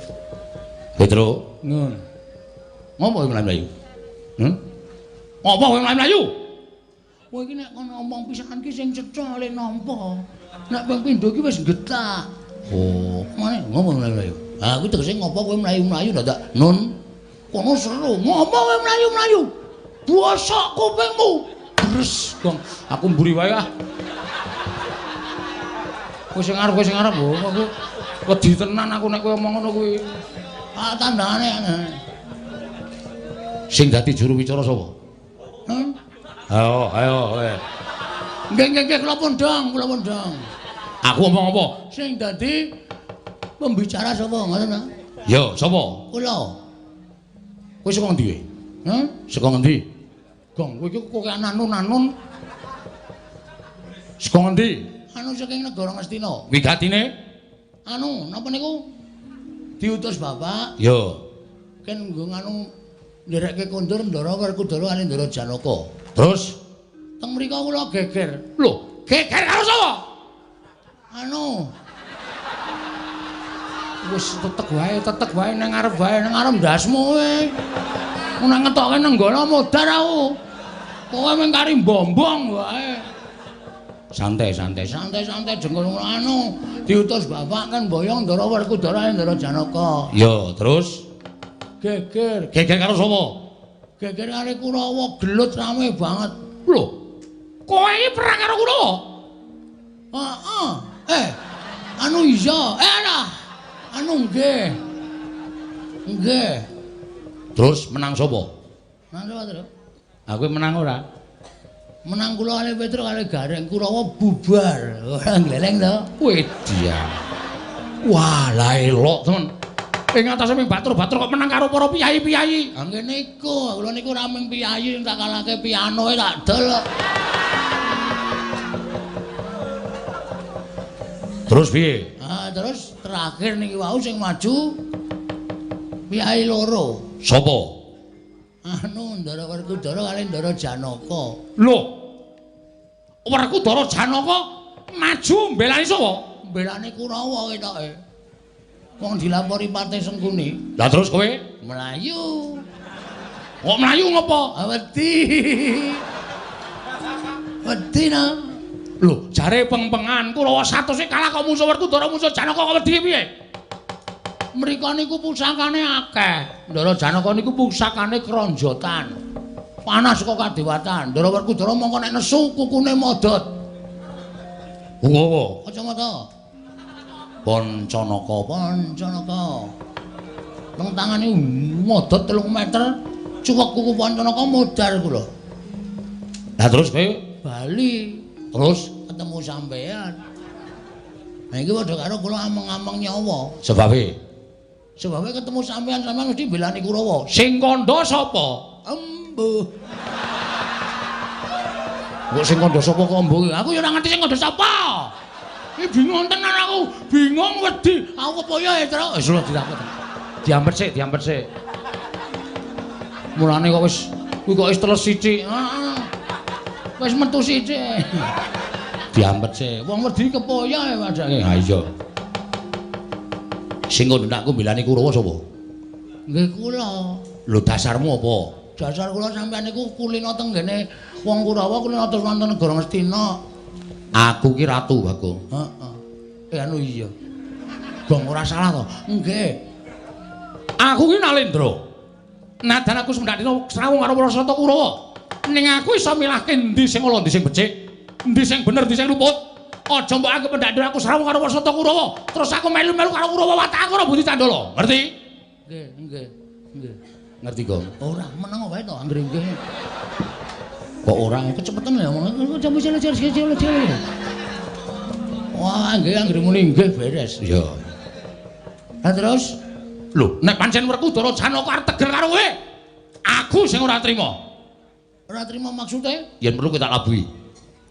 Speaker 1: Petruk,
Speaker 3: Nun.
Speaker 1: Ngopo kowe mlayu-mlayu? Ngopo kowe mlayu-mlayu? Kowe iki nek kono ngomong pisan ki sing cetha le nampa. Nek ping pindho ki wis getak. Oh, mane ngopo mlayu-mlayu? Ha kuwi tegese ngopo kowe mlayu-mlayu dadak nun. Kono seru, ngopo kowe mlayu-mlayu? Bosok kupingmu. Bres, Gong.
Speaker 3: Aku mburi wae ah. Kowe sing arep, kowe sing arep. Oh, aku wedi tenan aku nek kowe omong ngono kuwi.
Speaker 1: Ah tandane.
Speaker 3: Sing dadi juru wicara sapa?
Speaker 1: Hah?
Speaker 3: Ayo, ayo kowe.
Speaker 1: Nggih, nggih, nggih, kula pundhang, kula pundhang.
Speaker 3: Aku omong apa?
Speaker 1: Sing dadi pembicara sapa ngoten ta?
Speaker 3: Ya, sapa?
Speaker 1: Kula.
Speaker 3: Kowe saka ngendi kowe?
Speaker 1: Hah?
Speaker 3: Saka ngendi?
Speaker 1: Gong, kowe iki kok anun-anun.
Speaker 3: Saka ngendi?
Speaker 1: Anu saking negara Ngastina.
Speaker 3: Wigatine?
Speaker 1: Anu, napa niku? Diutus bapak.
Speaker 3: Ya.
Speaker 1: Ken nggo nganu nderekke kondur Ndara Werkudara kali Ndara Janaka.
Speaker 3: Terus
Speaker 1: teng mriku kula geger.
Speaker 3: Lho, geger karo sapa?
Speaker 1: Anu.
Speaker 3: Wis tetek wae nang ngarep wae,
Speaker 1: nang ngarep ndasmu kowe. Nek ngetokke Nenggala modar aku. Kowe mung kari mbombong wae.
Speaker 3: Santai, santai,
Speaker 1: santai-santai jengkol anu diutus bapak kan boyong Ndara Werkudara Ndara Janaka.
Speaker 3: Ya, terus
Speaker 1: geger.
Speaker 3: Geger karo sapa?
Speaker 1: Geger karo Kurawa, gelut rame banget.
Speaker 3: Lho, kowe iki perang karo Kurawa?
Speaker 1: Heeh. Anu iya. Alah. Anu nggih. Nggih.
Speaker 3: Terus menang sapa?
Speaker 1: Menang sapa, Truk?
Speaker 3: Aku menang ora?
Speaker 1: Menang kula kali Petruk kali Gareng, Kurawa bubar. Ora gleleng to.
Speaker 3: Wedia. Wah, lah elok temen. Ing atase ming batur-batur kok menang karo para piyayi-piyayi.
Speaker 1: Ha ngene iku, kula niku ora ming piyayi tak kalahke pianoe tak dol.
Speaker 3: Terus piye?
Speaker 1: Ah, terus terakhir niki wau sing maju piyayi loro.
Speaker 3: Sapa?
Speaker 1: Anu Ndara Werkudara kali Ndara Janaka.
Speaker 3: Lho. Werkudara Janaka maju mbelani sapa?
Speaker 1: Mbelani Kurawa ketoke. Wong dilapori Patih Sengkuni.
Speaker 3: Lah terus kowe
Speaker 1: mlayu.
Speaker 3: Kok mlayu ngopo?
Speaker 1: Wedi. Wedi na.
Speaker 3: Lho, jare peng-pengan Kurawa 100 kalah kok musuh Werkudara musuh Janaka kok wedi piye?
Speaker 1: Mriko niku pusakane akeh. Ndara Janaka niku pusakane kronjotan. Panas kok kadewatan. Ndara Werkudara mongko nek nesu kukune modot.
Speaker 3: Ngopo?
Speaker 1: Kacamata.
Speaker 3: Pancanaka,
Speaker 1: Pancanaka. Teng tangane modot 3 meter, cuwek kuku Pancanaka modar kula.
Speaker 3: Lah terus kowe
Speaker 1: bali.
Speaker 3: Terus
Speaker 1: ketemu sampean. Nah iki padha karo kula ameng-ameng nyawa.
Speaker 3: Sebabe?
Speaker 1: Sebabe ketemu sampean, sampean mesti mbelani Kurawa.
Speaker 3: Sing kandha sapa?
Speaker 1: Embuh.
Speaker 3: Kok sing kandha sapa kok embuh?
Speaker 1: Aku ya ora ngerti sing kandha sapa. Iki bingung tenan aku, bingung wedi. Aku kepoyo ya, Truk.
Speaker 3: Wis lho ditakut. Diampet sik, diampet sik. Mulane kok wis kuwi kok wis teles sithik.
Speaker 1: Heeh. Wis metu sithik.
Speaker 3: Diampet sik.
Speaker 1: Wong wedi kepoyo ya padake.
Speaker 3: Ha iya. Sing kandha aku mbelani Kurawa sapa?
Speaker 1: Nggih kula.
Speaker 3: Lho dasarmu apa?
Speaker 1: Dasar kula sampean niku kulino teng ngene wong Kurawa kulino terus wonten negara Ngastina.
Speaker 3: Aku ki ratu, Bagong.
Speaker 1: Heeh. Anu iya. Gong ora salah to? Nggih.
Speaker 3: Aku ki Nalendra. Nadan aku semendak dina srawung karo para sata Kurawa. Ning aku iso milahke endi sing ala, endi sing becik, endi sing bener, endi sing luput.
Speaker 1: Aja mbok anggep pendak aku srawung karo Warsata Kurawa. Terus aku melu-melu karo Kurawa watak aku ora Budi Candala. Ngerti? Nggih, nggih, nggih. Ngerti, Gong? Ora, meneng wae to anggere nggih. Kok ora kecepetan ya omong. Wah, nggih anggere muni nggih beres. Iya. Lah terus lho, nek pancen Werkudara Janaka arep tegel karo kowe, aku sing ora trima. Ora trima maksude? Yen perlu kowe tak labuhi.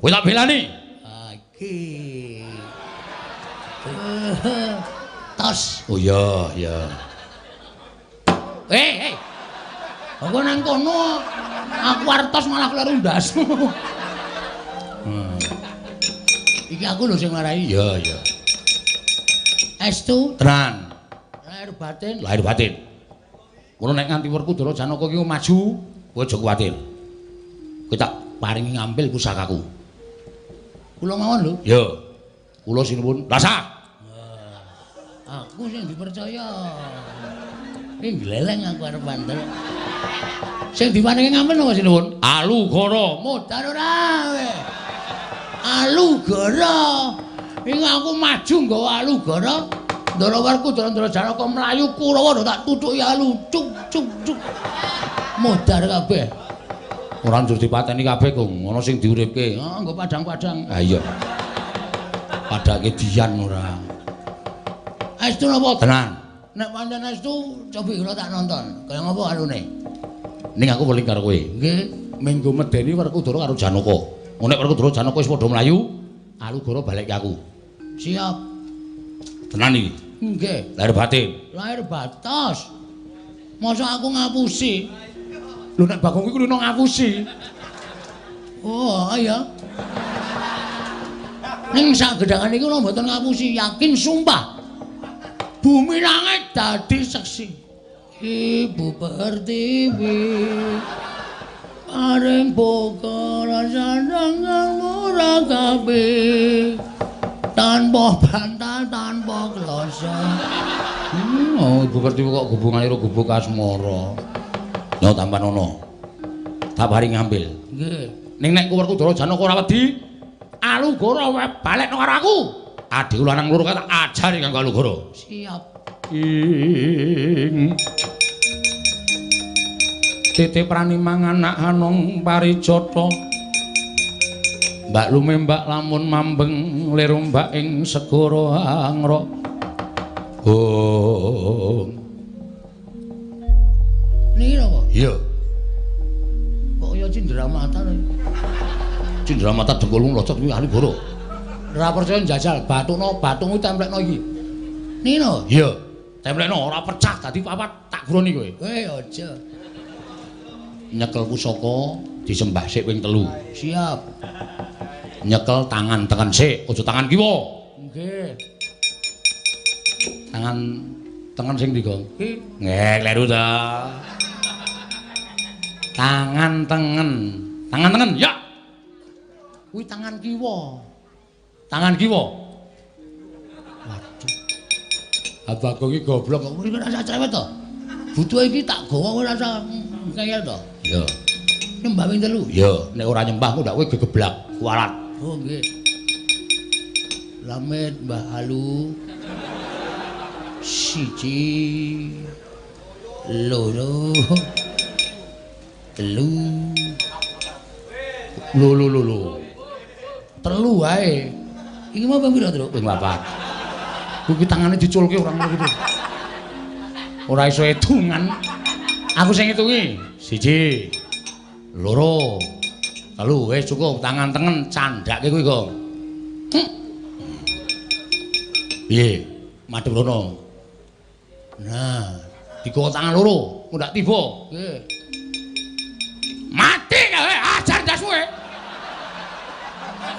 Speaker 1: Kowe tak belani. Ah iki. Tos. Oh iya, iya. Hei, hei. Aku nang kono aku arep tos malah kleru ndasmu. Iki aku lho sing marai. Iya, iya. Estu tenan. Lahir batin, lahir batin. Ngono nek nganti Werkudara Janaka iki maju, kowe aja kuwatir. Kowe tak paringi ngambil pusakaku. Kula mawon lho. Iya. Kula sinuwun. Rasa. Aku sing dipercaya. Iki gleleng aku arep bandel. Sing diparingi ngambil napa sinuwun? Alugara. Modar ora kowe. Alugara. Iki aku maju nggawa Alugara. Ndara Werkudara Ndara Janaka mlayu Kurawa tak tutuki alu cuk cuk cuk. Modar kabeh. Ora njur dipateni kabeh, Kung. Ana sing diuripke. Ah, nggo padang-padang. Ha iya. Padake dian ora. Estu napa? Tenan. Nek pancen estu cobi kula tak nonton. Kaya ngapa anune? Ning aku weling karo kowe. Nggih, menggo medeni Werkudara karo Janaka. Nek Werkudara Janaka wis padha mlayu, Alugara balik ke aku. Siap. Tenan iki. Nggih. Lahir batin. Lahir batos. Masa aku ngapusi? Lho nek Bagong kuwi kulino ngapusi. Oh, iya. Ning sak gedhangan iki kula mboten ngapusi, yakin sumpah. Bumi langit dadi seksi. Ibu Pertiwi paring boga rasane ora kabeh. Tanpa bantal, tanpa kloso. Oh, Ibu Pertiwi kok hubungane karo gubuk asmara. Yo tampan ono. Tak paring ngambil. Nggih. Ning nek Werkudara Janaka ora wedi, Alugara balekno karo aku. Adhiku lanang loro kae tak ajari kanggo Alugara. Siap. Ing titip prani mangan anak anong parijata. Mbak lumembak lamun mambeng lir ombak ing segara angrok. Oh. Niki napa? Iya. Kok kaya cindramata lho. Cindramata dengkulmu locot kuwi Alugara. Ora percaya njajal bathukno, bathukmu templekno iki. Niki lho. Iya. Templekno ora pecah dadi papat tak guroni kowe. Kowe aja. Nyekel pusaka disembah sik ping 3. Siap. Nyekel tangan tengen sik, aja tangan kiwa. Nggih. Tangan tengen sing ndi, Gong? Nggih, kleru ta. Tangan tengen. Tangan tengen, ya. Kuwi tangan kiwa. Tangan kiwa. Waduh. Abah Bagong iki goblok kok ora usah cerewet to. Butuhe iki tak gawa ora usah ngeyel to. Iya. Nyembah ping 3. Iya, nek ora nyembah kok ndak kowe gegeblak kualat. Oh nggih. Lamet Mbah Alu. 1 2 3. Lho lho lho lho. 3 wae. Iki mau ping pira, Truk? Ping 4. Kuwi tangane diculke ora ngono kuwi. Ora iso hitungan. Aku sing ngitungi. 1 2 3 wis cukup tangan tengen candhake kuwi, Gong. Piye? Madhep rono. Nah, digawa tangan loro, kok ndak tiba. Nggih. Mati kowe, ajar ndasmu kowe.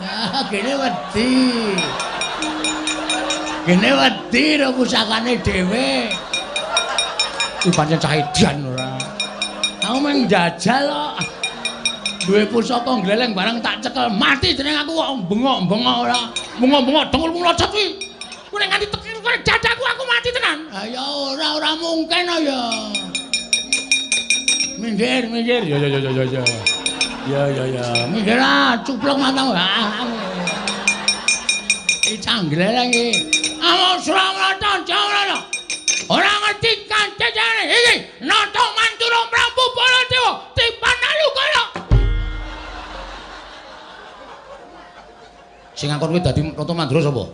Speaker 1: Ah, gene wedi. Gene wedi ro pusakane dhewe. Kuwi pancen cah edan ora. Aku mung njajal kok. Duwe pusaka gleleng barang tak cekel mati jeneng aku kok bengok-bengok ora. Bengok-bengok dengkulmu locot kuwi. Kuwi nek nganti tekan kowe dadaku aku mati tenan. Ha ya ora ora mungkin ya. Minggir, minggir. Ya ya ya ya ya. Ya ya ya. Minggir ah, cuplok matamu. Iki canggleleng iki. Amung Suramrata Jawara. Ora ngerti kancane iki. Nata Mandura Prabu Baladewa tipan Alukara. Sing ngakon kowe dadi Nata Mandura sapa?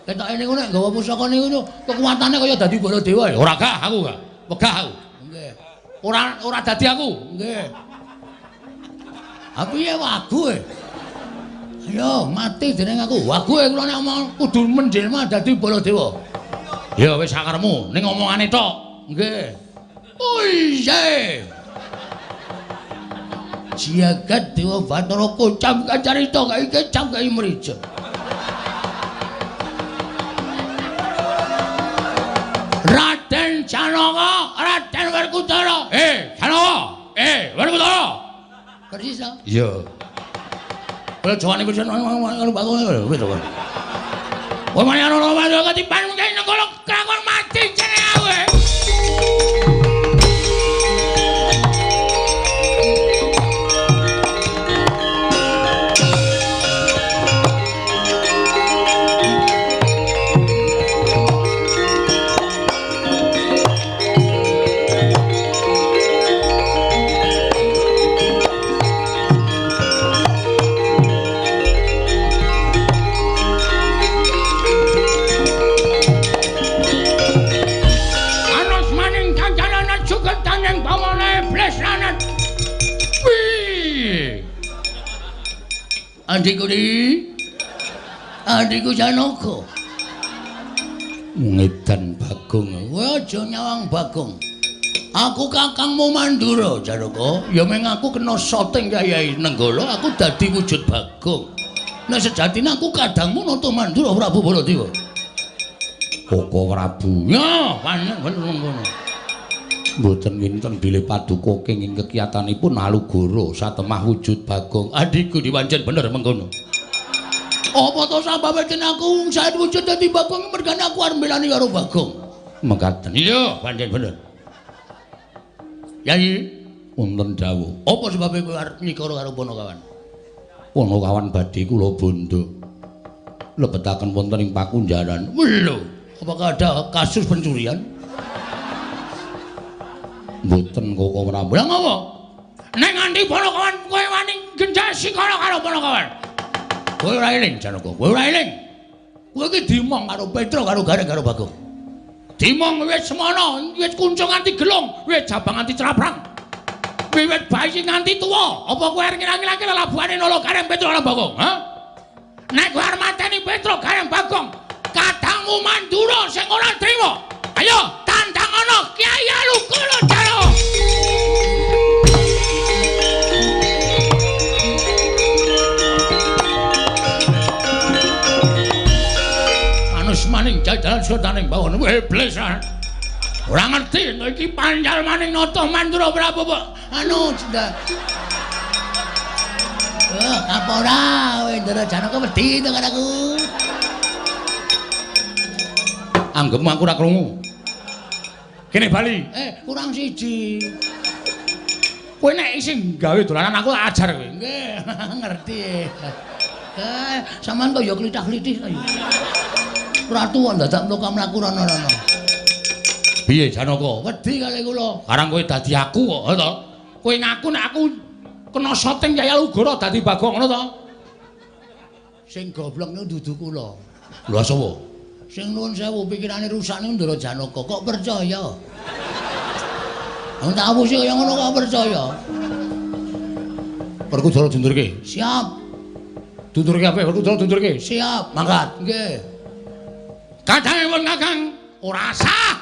Speaker 1: Ketoke niku nek nggawa pusaka niku kekuatane kaya dadi Baladewa. Ora gah aku gah. Wegah aku. Nggih. Ora dadi aku. Nggih. Aku ya wagu e. Ayo mati dening aku. Wagu e kula nek omong kudu menjelma dadi Baladewa. Ya wis sakaremu ning omongane tok. Nggih. Oh iya. Jagat Dewa Bathara kocam kacarita kae kecam kae mrija. Raden Janaka, Raden Werkudara. Janaka. Werkudara. Persis ta? Iya. Kula jawane kuwi karo Bagong wis to. Kowe mani ana ana ketipan mungkin nenggala krakon mati jenenge aku. Adikku di, adikku Janaka. Ngedan Bagong, kowe aja nyawang Bagong. Aku kakangmu Mandura, Janaka. Ya meng aku kena soting Kyai Nenggala, aku dadi wujud Bagong. Nek sejatine aku kadangmu Nata Mandura Prabu Baladewa. Koko Prabu. Ya, pancen bener ngono. Mboten winten bilih paduka kenging kekiyatanipun Alugoro satemah wujud Bagong. Adhiku dipancen bener mengkono. Apa to sababe yen aku saet wujud dadi Bagong mergane aku arep mbelani karo Bagong. Mekaten. Iya, pancen bener. Yai, wonten dawuh. Apa sebabe kowe arep nyikara karo Panakawan? Panakawan badhe kula bondo. Lebetaken wonten ing pakunjaran. Lho, apakah ada kasus pencurian? Mboten Koko Prabu. Lah ngopo? Nek nganti Panakawan kowe wani genjah sikara karo Panakawan. Kowe ora eling Janaka, kowe ora eling. Kowe iki dimong karo Petruk karo Gareng karo Bagong. Dimong wis semono, wis kuncung nganti gelung, wis jabang nganti craprang. Wiwit bayi nganti tuwa, apa kowe arep ngilang-ngilangke lelabuhane Nala Gareng Petruk karo Bagong, ha? Nek kowe arep mateni Petruk Gareng Bagong, kadangmu Mandura sing ora trima. Ayo tandang ana Kyai Alukara Jaya. Manus maning jajaran sutaning bawon iblis. Ora ngerti iki pancal maning Nata Mandura Prabu anu cinta. Apa ora kowe Ndara Janaka wedi to karo aku. Anggepmu aku ora krungu. Kene bali. Kurang siji. Kowe nek isih gawe dolanan aku tak ajar kowe. Nggih, ngerti. Sampeyan kok ya klithah-klithih to ya. Ratu kok dadak mlaku-mlaku rono-rono. Piye Janaka? Wedi kali kula. Karang kowe dadi aku kok, to. Kowe ngaku nek aku kena soting Kyai Alugoro dadi Bagong ngono to? Sing goblok niku dudu kula. Lha sapa? Sing nuwun sewu pikirane rusak niku Ndara Janaka kok percaya. Wong tak apusi kaya ngono kok percaya. Werkudara dundurke. Siap. Dundurke apik Werkudara dundurke. Siap, mangkat. Nggih. Kadange pun Kakang ora sah.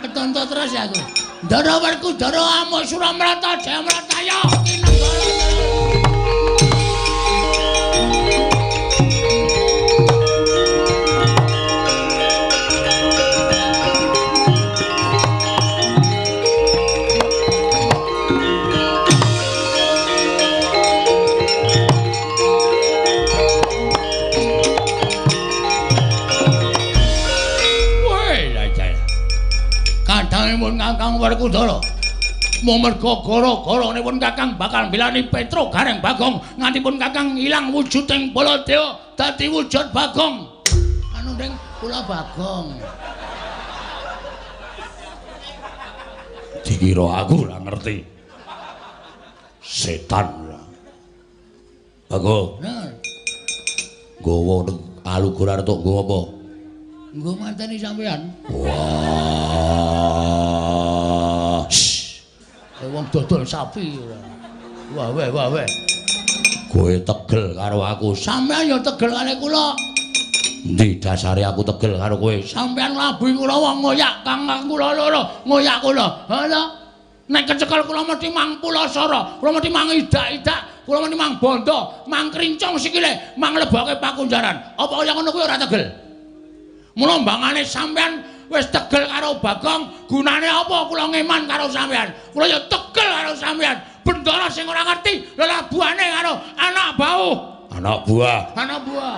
Speaker 1: Ketonto terus ya aku. Ndara Werkudara amuk Suramrata Jayamrataya kinenggala. Kakang Werkudara. Mung merga gara-garane pun Kakang bakal mbelani Petruk Gareng Bagong nganti pun Kakang ilang wujuding Baladewa dadi wujud Bagong. Anu ning kula Bagong.
Speaker 3: Dikira aku ora ngerti. Setan ora. Bagong.
Speaker 1: Nah.
Speaker 3: Nggawa alugur arep tok nggo apa?
Speaker 1: Nggo mateni sampean.
Speaker 3: Wah.
Speaker 1: Wong dodol sapi ora. Wah weh wah weh.
Speaker 3: Kowe tegel karo aku.
Speaker 1: Sampean ya tegel karo kula.
Speaker 3: Endi dasare aku tegel karo kowe?
Speaker 1: Sampean nglabuhi kula wong ngoyak kang kula loro, ngoyak kula. Ha ta? Nek kecekel kula mesti mang pulasara, kula mesti mang idak-idak, kula mesti mang bondo, mang krincong sikile, mang leboke pakunjaran. Apa kaya ngono kuwi ora tegel? Mula mbangane sampean wis tegel karo Bagong, gunane apa kula ngeman karo sampean? Kula ya tegel karo sampean. Bendara sing ora ngerti lelabuhane karo anak bau.
Speaker 3: Anak buah.
Speaker 1: Anak buah.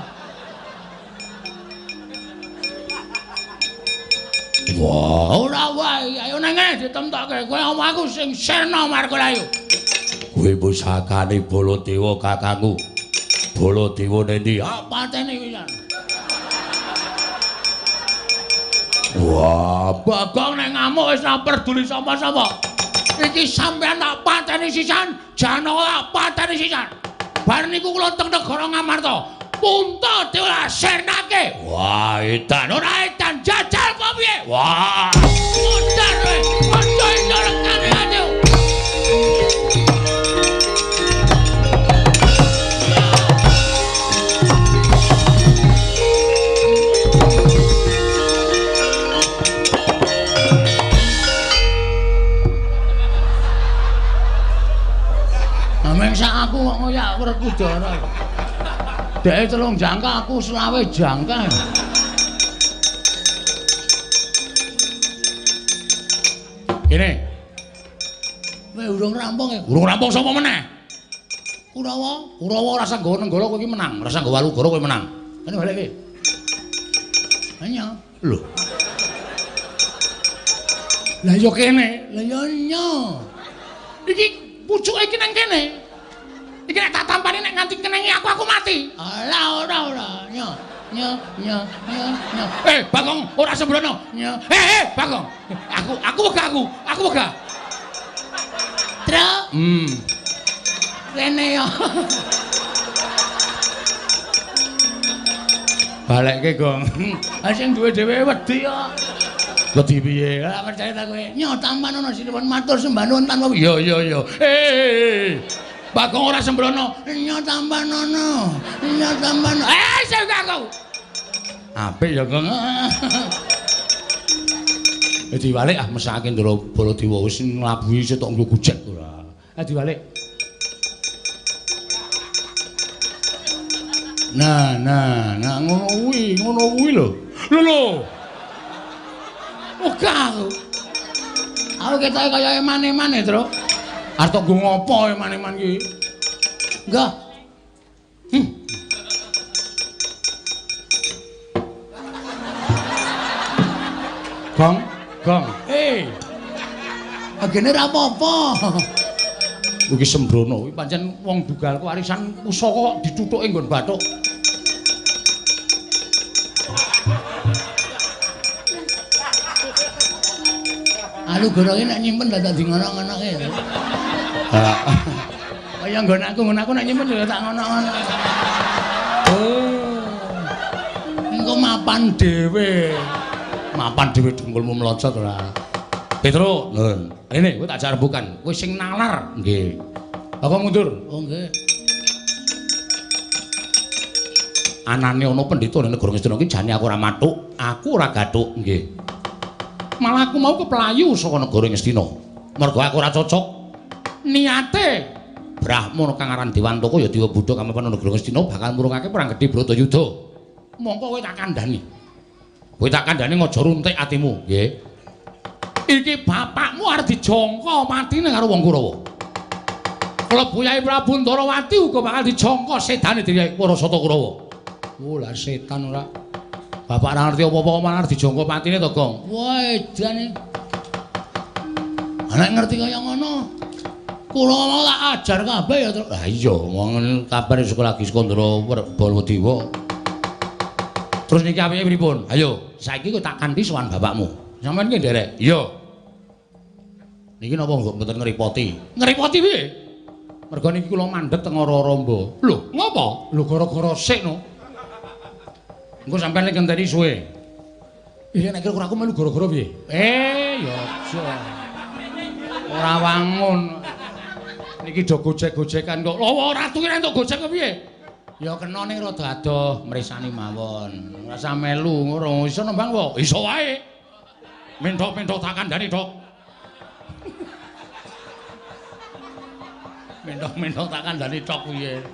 Speaker 3: Wah,
Speaker 1: ora wae. Ayo nang ngene ditemtokke. Kowe omong aku sing sirna Markalayu.
Speaker 3: Kowe pusakane Baladewa kakangku. Baladewa nendi?
Speaker 1: Ah, pateni pisan.
Speaker 3: Wah,
Speaker 1: Bagong nek ngamuk wis ora peduli sapa-sapa. Iki sampean tak pateni sisan, Janaka tak pateni sisan. Bar niku kula teng negara Ngamarta. Puntadewa sirnake.
Speaker 3: Wah, edan.
Speaker 1: Ora edan jajal apa piye?
Speaker 3: Wah,
Speaker 1: modar kowe. Aja iso rekane ayo. Ameng sak aku kok ngoyak Werkudara. Dheke 3 jangka aku 25 jangka. Kene. Kowe urung rampung ya?
Speaker 3: Urung rampung sapa meneh?
Speaker 1: Kurawa,
Speaker 3: Kurawa ora usah nggawa Nenggala kowe iki menang, ora usah nggawa Walugara kowe menang.
Speaker 1: Kene balik kowe. Nya.
Speaker 3: Lho.
Speaker 1: Lah ya kene, lah ya nya. Iki pucuke iki nang kene. Iki nek tak tampani nek nganti kenengi aku mati. Alah ora ora. Nya nya nya nya nya. Eh Bagong ora sembrono. Nya. Eh Bagong. Aku wegah aku. Aku wegah. Truk. Rene yo.
Speaker 3: Balekke, Gong.
Speaker 1: Ha sing duwe dhewe wedi kok.
Speaker 3: Wedi piye?
Speaker 1: Ora percaya ta kowe. Nyo tampan ana sinuwun matur sembah nuwun tanpa.
Speaker 3: Iya iya iya. Eh.
Speaker 1: Bagong ora sembrono. Nyo tampan ana. Nyo tampan. Eh sing aku.
Speaker 3: Apik ya, Gong. Diwalik ah mesake Ndara Baladewa wis nglabuhi setok nggo gujek ora.
Speaker 1: Ah diwalik. Nah, nah, nah ngono kuwi lho. Lho lho. Ogah aku. Aku ketoke kaya eman-eman e, Truk.
Speaker 3: Arep tok nggo ngopo eman-eman ki?
Speaker 1: Enggak.
Speaker 3: Gong, gong.
Speaker 1: Eh. Agene ra apa-apa.
Speaker 3: Iki sembrono kuwi pancen wong dugal warisan pusaka kok dithuthuke nggon bathuk.
Speaker 1: Alugoro iki nek nyimpen dadak di ngono-ngonoke.
Speaker 3: Heeh.
Speaker 1: Kaya nggon aku nek nyimpen ya tak ngono-ngono. Oh. Engko mapan dhewe.
Speaker 3: Mapan dhewe dengkulmu mlocot ora. Petro, nun. Rene kowe tak jak rembukan. Kowe sing nalar. Nggih. Aku mundur.
Speaker 1: Oh nggih.
Speaker 3: Anane ana pendhita ning negara Ngastina iki jane aku ora mathuk, aku ora gathuk. Nggih. Malah aku mau keplayu saka negara Ngastina. Mergo aku ora cocok. Niate Brahmana kang aran Dewantaka ya Dewa Buddha kang mapan negara Ngastina bakal murungake perang gedhe Bratayuda. Mongko kowe tak kandhani. Kowe tak kandhani aja runtik atimu, nggih. Iki bapakmu arep dijangka matine karo wong Kurawa. Klebu Yai Prabu Ndarawati uga bakal dijangka sedane dening para Sata Kurawa.
Speaker 1: Oh lah setan ora.
Speaker 3: Bapak ora ngerti apa-apa malah dijangka patine to, Gong.
Speaker 1: Wah, edane. Nek ngerti kaya ngono, kula mau tak ajar kabeh ya, Truk. Lah iya, wong kabar sekolah lagi Skandra Baladewa. Terus niki apike pripun? Ayo, saiki kowe tak kanthi sowan bapakmu. Sampeyan ki nderek. Iya. Niki napa kok mboten ngrepoti? Ngrepoti piye? Mergo niki kula mandheg teng Ora-Ramba. Lho, ngopo? Lho gara-gara sik no. Engko sampeyan nek ngenteni suwe. Iya nek kira aku melu gara-gara piye? Ya aja. Ora wangun. Niki do gojek-gojekan kok. Lho ora ratu ki entuk gojek kepiye? Ya kena ning rada adoh mresani mawon. Ora usah melu ngono. Iso nembang wae. Iso wae. Menthok-menthok tak kandhani, Dok. Menthok-menthok tak kandhani tok piye.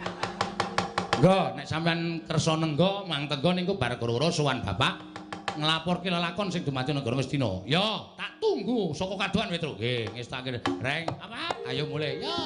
Speaker 1: Nggo, nek sampean kersa nenggo, mang tenggo niku bar karo sowan bapak nglaporke lelakon sing dumadi negara Ngastina. Ya, tak tunggu saka kadohan Petruk. Nggih, ngestake. Reng, apa? Ayo mulai. Ya.